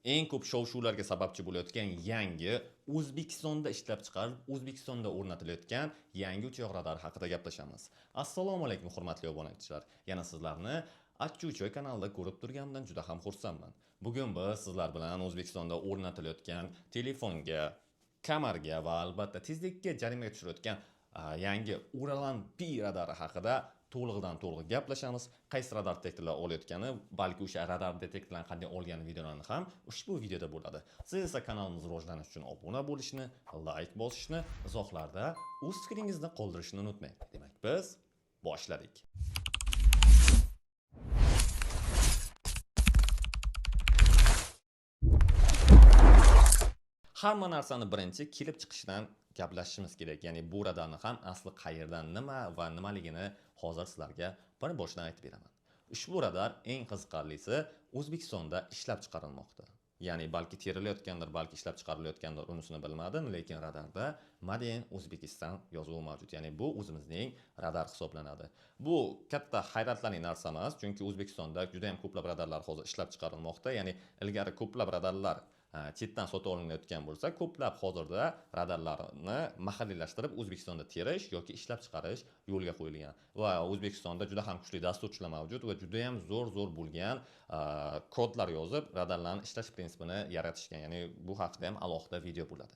Eng ko'p shov-shuvlarga sababchi bo'layotgan yangi O'zbekistonda ishlab chiqarilib, O'zbekistonda o'rnatilayotgan yangi uchoq radari haqida gaplashamiz. Assalomu alaykum, hurmatli obunachilar. Yana sizlarni Achchuchoy kanalida ko'rib turganimdan juda ham xursandman. Bugun biz sizlar bilan O'zbekistonda o'rnatilayotgan telefonga, kamarga va albatta tezlikka jarimaga tushirayotgan yangi Uralan P radari haqida to'lig'idan to'liq gaplashamiz. Qaysi radar detektorlar olayotgani, balki o'sha radar detektorlarni qanday olgani videolarni ham ushbu videoda bo'ladi. Siz esa kanalimiz rivojlanishi uchun obuna bo'lishni, layk bosishni, izohlarda o'z fikringizni qoldirishni unutmang. Demak, biz boshladik. Hamma narsani birinchi kelib chiqishidan gaplashishimiz kerak. Ya'ni bu radarni ham asli qayerdan, nima va nimaligini hozir sizlarga bir boshdan aytib beraman. Ushbu radar eng qiziqarlisi O'zbekistonda ishlab chiqarilmoqda. Ya'ni balki terilayotgandir, balki ishlab chiqarilayotgandir, unisini bilmadim, lekin radarda Made in Uzbekistan yozuvi mavjud. Ya'ni bu o'zimizning radar hisoblanadi. Bu katta hayratlanarli narsa emas, chunki O'zbekistonda juda ham ko'plab radarlar hozir ishlab chiqarilmoqda. Ya'ni ilgari ko'plab radarlar chetdan sotib olinayotgan bo'lsa, ko'plab hozirda radarlarni mahalliylashtirib O'zbekistonda terish yoki ishlab chiqarish yo'lga qo'yilgan. Va O'zbekistonda juda ham kuchli dasturchilar mavjud va juda ham zo'r-zo'r bo'lgan kodlar yozib radarlarni ishlash prinsipini yaratishgan. Ya'ni bu haqida ham alohida video bo'ladi.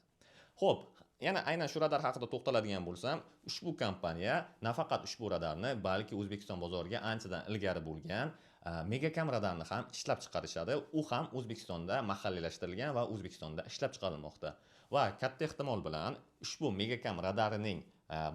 Xo'p, yana aynan shu radar haqida to'xtaladigan bo'lsam, ushbu kompaniya nafaqat ushbu radarni, balki O'zbekiston bozoriga anchadan ilgari bo'lgan Megacam radarni ham ishlab chiqarishadi. U ham O'zbekistonda mahalliylashtirilgan va O'zbekistonda ishlab chiqarilmoqda. Va katta ehtimol bilan ushbu Megacam radarining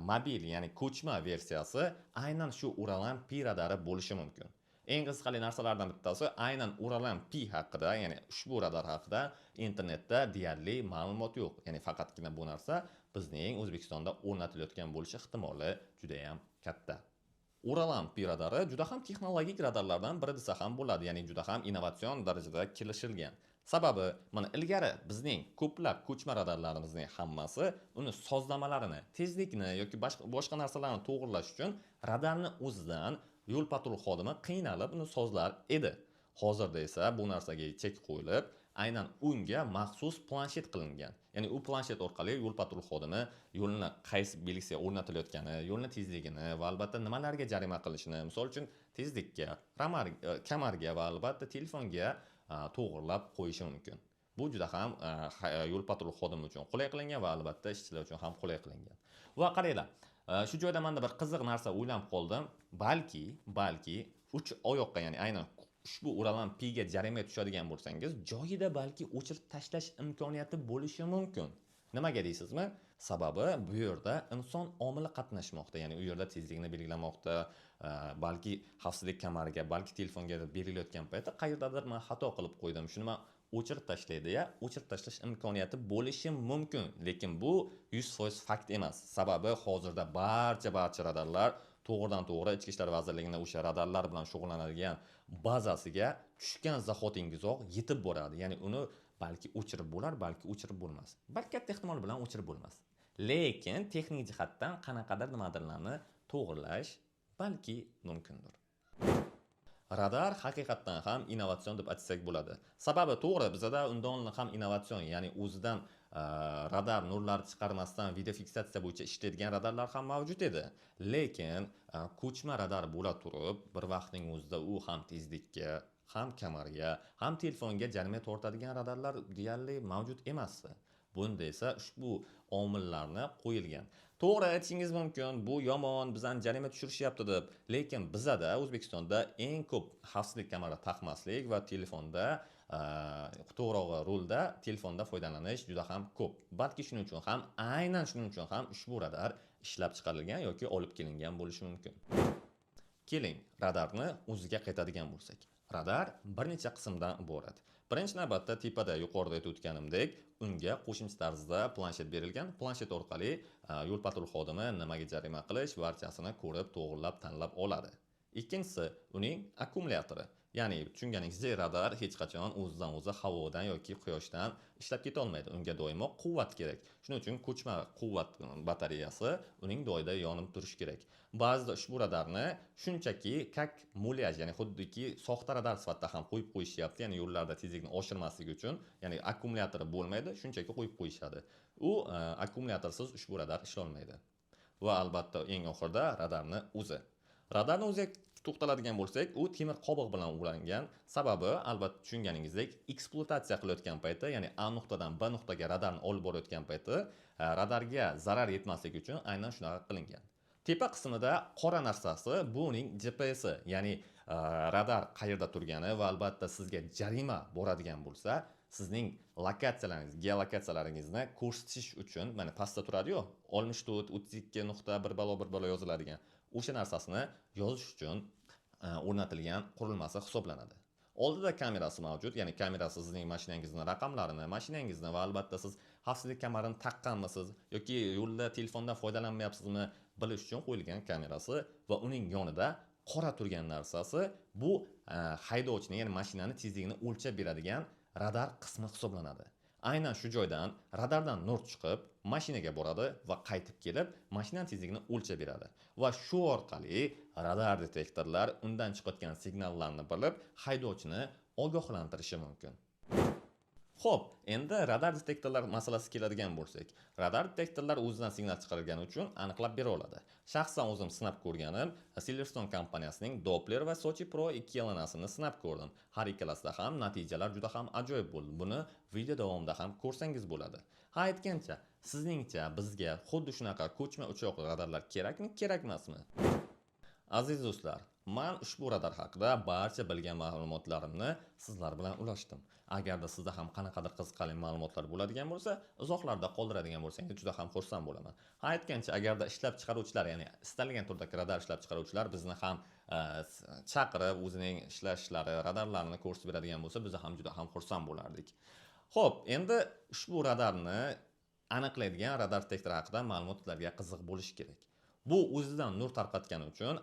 mobil, ya'ni ko'chma versiyasi aynan shu Uralan P radari bo'lishi mumkin. Eng qiziqarli narsalardan bittasi aynan Uralan P haqida, ya'ni ushbu radar haqida internetda deyarli ma'lumot yo'q. Ya'ni faqatgina bu narsa bizning O'zbekistonda o'rnatilayotgan bo'lishi ehtimoli juda ham katta. Uralan P radari juda ham texnologik radarlardan biri desa ham bo'ladi, ya'ni juda ham innovatsion darajada kelishilgan. Sababi, mana ilgari bizning ko'plab ko'chma radarlarimizning hammasi uni sozlamalarini, tezlikni yoki boshqa narsalarni to'g'rilash uchun radarni o'zidan yo'l patrul xodimi qiynalib uni sozlar edi. Hozirda esa bu narsaga chek qo'yilib, aynan unga maxsus planshet qilingan. Ya'ni u planshet orqali yo'l patrul xodimi yo'lni qaysi belgisiga o'rnatilayotgani, yo'lni tezligini va albatta nimalarga jarima qilishini, misol uchun tezlikka, kamarga va albatta telefonga to'g'rilab qo'yishi mumkin. Bu juda ham yo'l patrul xodimi uchun qulay qilingan va albatta ishchilar uchun ham qulay qilingan. Va qaranglar, shu joyda menda bir qiziq narsa o'ylanib qoldim. Balki uch oyoqqa, ya'ni aynan ushbu Uralan P ga jarimaga tushadigan bo'lsangiz, joyida balki o'chirib tashlash imkoniyati bo'lishi mumkin. Nimaga deysizmi? Sababi bu yerda inson omili qatnashmoqda, ya'ni u yerda tezlikni belgilamoqda, balki xavfsizlik kamariga, balki telefonga belgilayotgan paytda qayerdadir men xato qilib qo'ydim, shuni men o'chirib tashlaydi, ya, o'chirib tashlash imkoniyati bo'lishi mumkin, lekin bu 100% fakt emas. Sababi hozirda barcha radarlar to'g'ridan to'g'ri Ichki ishlar vazirligining o'sha radarlar bilan shug'ullanadigan bazasiga tushgan zahotingizoq yetib boradi. Ya'ni uni balki o'chirib bo'lar, balki o'chirib bo'lmas. Balki katta ehtimol bilan o'chirib bo'lmas. Lekin texnik jihatdan qanaqadir nimadirlarni to'g'rilash balki mumkindir. Radar haqiqatdan ham innovatsion deb aytsak bo'ladi. Sababi to'g'ri, bizada undan oldin ham innovatsion, ya'ni o'zidan radar nurlari chiqarmasdan video fiksatsiya bo'yicha ishlaydigan radarlar ham mavjud edi. Lekin ko'chma radar bo'la turib, bir vaqtning o'zida u ham tezlikka, ham kamarga, ham telefonga jarima tortadigan radarlar deyarli mavjud emasdi. Bunda esa ushbu omillarni qo'yilgan. To'g'ri aytishingiz mumkin, bu yomon, bizani jarima tushirishyapti deb, lekin bizada O'zbekistonda eng ko'p xavfsizlik kamari taqmaslik va telefonda, to'g'rog'i rulda telefonda foydalanish juda ham ko'p. Balki shuning uchun ham, aynan shuning uchun ham ushbu radar ishlab chiqarilgan yoki olib kelingan bo'lishi mumkin. Keling, radarni o'ziga qaytadigan bo'lsak. Radar bir necha qismdan iborat. Birinchi navbatda tepada yuqorida aytib o'tganimdek, unga qo'shimcha tarzda planshet berilgan. Planshet orqali yo'l patrul xodimi nimaga jarima qilish barchasini ko'rib, to'g'rilab, tanlab oladi. Ikkinchisi, uning akkumulyatori. Ya'ni tushunganingizdek, radar hech qachon o'zidan o'zi havodan yoki quyoshdan ishlab keta olmaydi. Unga doimo quvvat kerak. Shuning uchun ko'chma quvvat batareyasi uning doida yonib turishi kerak. Ba'zida ushbu radarni shunchaki как муляж, ya'ni xuddiki soxta radar sifatida ham qo'yib qo'yishyapti, ya'ni yo'llarda tezlikni oshirmaslik uchun, ya'ni akkumulyatori bo'lmaydi, shunchaki qo'yib qo'yishadi. U akkumulyatorsiz ushbu radar ishlolmaydi. Va albatta eng oxirida radarni o'zi. Radarni o'ziga to'xtaladigan bo'lsak, u temir qobiq bilan ulangan. Sababi, albatta tushunganingizdek, ekspluatatsiya qilayotgan payti, ya'ni A nuqtadan B nuqtaga radarni olib borayotgan payti, radarga zarar yetmasligi uchun aynan shunaqa qilingan. Tepa qismida qora narsasi bu uning GPSi, ya'ni radar qayerda turgani va albatta sizga jarima boradigan bo'lsa, sizning lokatsiyalaringiz, geolokatsiyalaringizni ko'rsatish uchun mana pastda turadi-yu, 64, 32 nuqta bir balo bir balo yoziladigan o'sha narsasini yozish uchun o'rnatilgan qurilmasi hisoblanadi. Oldida kamerasi mavjud, ya'ni kamerasi sizning mashinangizni raqamlarini, mashinangizni va albatta siz xavfsizlik kamarini taqqanmisiz yoki yo'lda telefondan foydalanmayapsizmi bilish uchun qo'yilgan kamerasi va uning yonida qora turgan narsasi bu haydovchining, ya'ni mashinani tezligini o'lchab beradigan radar qismi hisoblanadi. Aynan shu joydan radardan nur chiqib mashinaga boradi va qaytib kelib mashinani tezligini o'lchab beradi. Va shu orqali radar detektorlar undan chiqayotgan signallarni bilib haydovchini ogohlantirishi mumkin. Xo'p, endi radar detektorlar masalasi keladigan bo'lsak, radar detektorlar o'zidan signal chiqargani uchun aniqlab bera oladi. Shaxsan o'zim sinab ko'rganim Silverstone kompaniyasining Doppler va Sochi Pro ikkalanasini sinab ko'rdim. Har ikkalasida ham natijalar juda ham ajoyib bo'ldi. Buni video davomida ham ko'rsangiz bo'ladi. Ha, aytgancha, sizningcha bizga xuddi shunaqa ko'chma uchoqli radarlar kerakmi, kerakmasmi? Aziz do'stlar, men ushbu radar haqida barcha bilgan ma'lumotlarimni sizlar bilan ulashdim. Agarda sizda ham qanaqadir qiziqarli ma'lumotlar bo'ladigan bo'lsa, izohlarda qoldiradigan bo'lsangiz juda ham xursand bo'laman. Ha, aytgancha, agarda ishlab chiqaruvchilar, ya'ni istalgan turdagi radar ishlab chiqaruvchilar bizni ham chaqirib, o'zining ishlashlari, radarlarini ko'rsatib beradigan bo'lsa, biz ham juda ham xursand bo'lardik. Xo'p, endi ushbu radarni aniqlaydigan radar detektori haqida ma'lumot sizlarga qiziq bo'lishi kerak. Bu o'zidan nur tarqatgani uchun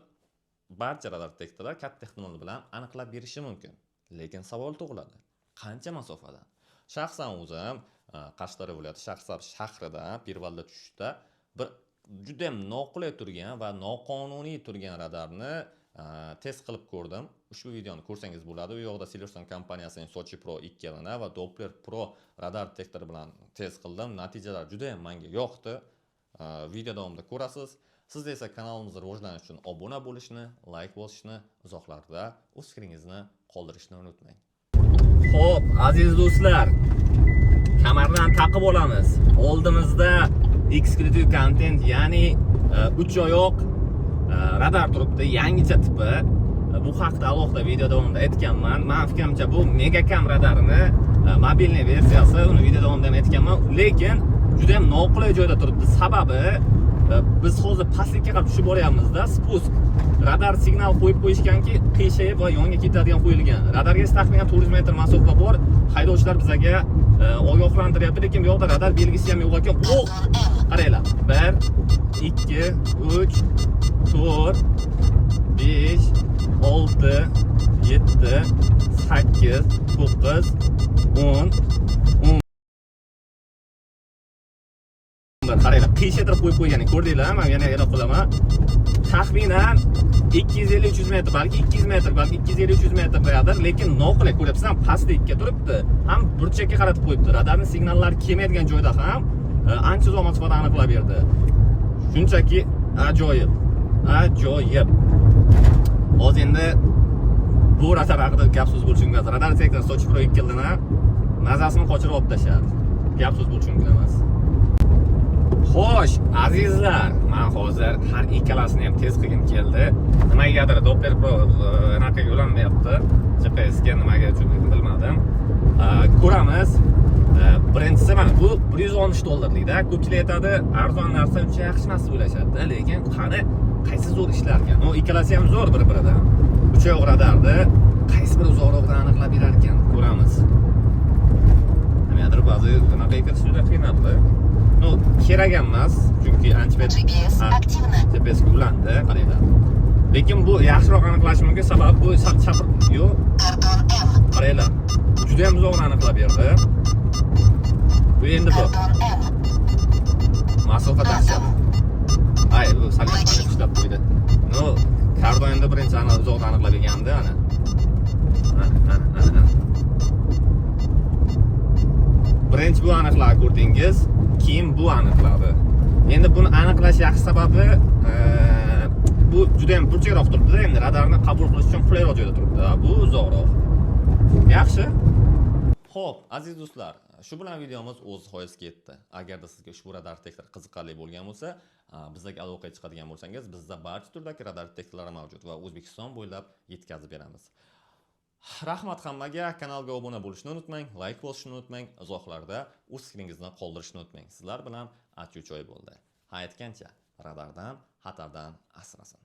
barcha radar detektorlar katta ehtimol bilan aniqlab berishi mumkin. Lekin savol tug'iladi. Qancha masofadan? Shaxsan o'zim Qashqadaryo viloyati Shahrisabz shahrida Pirvalda tushishda bir juda ham noqulay turgan va noqonuniy turgan radarni test qilib ko'rdim. Ushbu videoni ko'rsangiz bo'ladi. U yoqda Silverstone kompaniyasining Sochi Pro 2 va Doppler Pro radar detektori bilan test qildim. Natijalar juda ham menga yoqdi. Video davomida ko'rasiz. Siz esa kanalimiz rivojlanishi uchun obuna bo'lishni, like bosishni, izohlarda o'z fikringizni qoldirishni unutmang. Xo'p, aziz do'stlar, kamardan taqib olamiz. Oldimizda eksklyuziv kontent, ya'ni uch oyoq radar turibdi, yangicha tipi. Bu haqda alohida video davomida aytganman. Men fikrimcha bu Megacam radarini мобильный versiyasi, uni video davomida ham aytganman, lekin juda ham noqulay joyda turibdi. Sababi biz hozir pastlikka qarab tushib boryapmizda, спуск. Radar signal qo'yib qo'yishganki, qiyshayib va yonga ketadigan qo'yilgan. Radarga esa taxminan 400 metr masofa bor. Haydovchilar bizaga ogohlantiryapti, lekin bu yoqda radar belgisi ham yo'q ekan. Oh! Qaranglar. 1 2 3 4 5 6 7 8 9 10 11. Qaranglar, qiyshaytirib qo'yib qo'ygan, ko'rdinglar? Men yana yana qilaman. Taxminan 250-300 metr, balki 200 metr, balki 250-300 metr dadir, lekin noqulay, ko'ryapsiz, ham pastlikka turibdi, ham burchakka qaratib qo'yibdi. Radarning signallari kelmaydigan joyda ham ancha uzoq masofada aniqlab berdi. Shunchaki ajoyib. Ajoyib. Hozir endi bu radar haqida gap so'z bo'lishi mumkin emas. Radar detektor Sochi Pro 2 yildan mazasini qochirib olib tashladi. Gap so'z bo'lishi mumkin emas. Xo'sh, azizlar, men hozir har ikkalasini ham test qilgim keldi. Nimagadir Doppler Pro anaqaga ulanmayapti. GPS ga nimaga uchunligini bilmadim. Ko'ramiz. Birinchisi mana bu 160 dollarlikda. Ko'pchilik aytadi, arzon narsa uncha yaxshi emas deb o'ylashadi, lekin qani qaysi zo'r ishlar ekan? U ikkalasi ham zo'r bir-biridan. Uchoq radarni qaysi biri uzoqroqdan aniqlab berar ekan, ko'ramiz. Nimagadir ba'zi anaqa kirish juda qiynaldi. Ну, kerak ham emas, chunki ancha payt GPS Ha. активно. GPS ga ulandi, qaranglar. Lekin bu yaxshiroq aniqlashi mumkin, sababi bu sal chap, yo'q. Kordon M. Qaranglar, juda ham uzoqdan aniqlab berdi. Bu endi bu Kordon M. Masofa dahshat. Ay, bu sal ishlab qo'ydi. Но, kordon endi birinchi ana uzoqdan aniqlab bergandi, ana. Ana, ana, ana, ana. Birinchi bu aniqladi, ko'rdingiz, keyin bu aniqladi. Endi buni aniqlash yaxshi sababi, bu juda ham burchakroq turibdi, endi radarni qabul qilish uchun qulayroq joyda turibdi. Bu uzoqroq. Yaxshi. Xo'p, aziz do'stlar, shu bilan videomiz o'z nihoyasiga yetdi. Agarda sizga ushbu radar detektor qiziqarli bo'lgan bo'lsa, bizlarga aloqaga chiqadigan bo'lsangiz, bizda barcha turdagi radar detektorlari mavjud va O'zbekiston bo'ylab yetkazib beramiz. Rahmat hammaga, kanalga obuna bo'lishni unutmang, layk bosishni unutmang, izohlarda o'z fikringizni qoldirishni unutmang. Sizlar bilan Achuchoy bo'ldi. Ha aytgancha, radardan, xatardan asrasin.